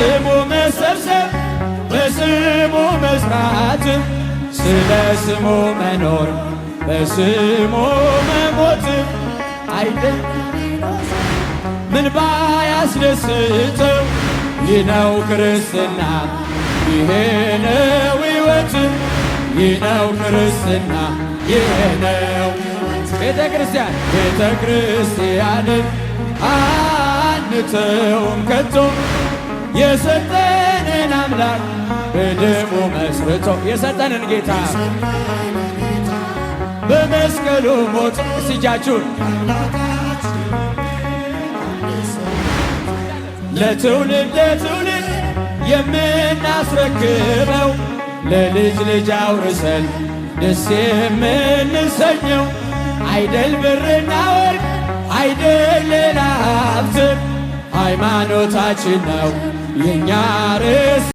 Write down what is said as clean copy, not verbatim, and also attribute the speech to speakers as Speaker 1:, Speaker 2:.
Speaker 1: በስሙ መሰብሰብ፣ በስሙ መስራት፣ ስለ ስሙ መኖር፣ በስሙ መሞት አይደል ምን ባያስደስተው? ይህ ነው ክርስትና፣ ይሄ ነው ሕይወት፣ ይህ ነው ክርስትና፣ ይሄ ነው ቤተ ክርስቲያን። ቤተ ክርስቲያንን አንተውም ከቶ፣ የሰጠንን አምላክ በደሙ መስርቶ፣ የሰጠንን ጌታ በመስቀሉ ሞት። እስጃችሁን ለትውልድ ለትውልድ የምናስረክበው፣ ለልጅ ልጅ አውርሰን ደስ የምንሰኘው አይደል ብርና ወርቅ፣ አይደል ሌላ ሀብት፣ ሃይማኖታችን ነው የእኛ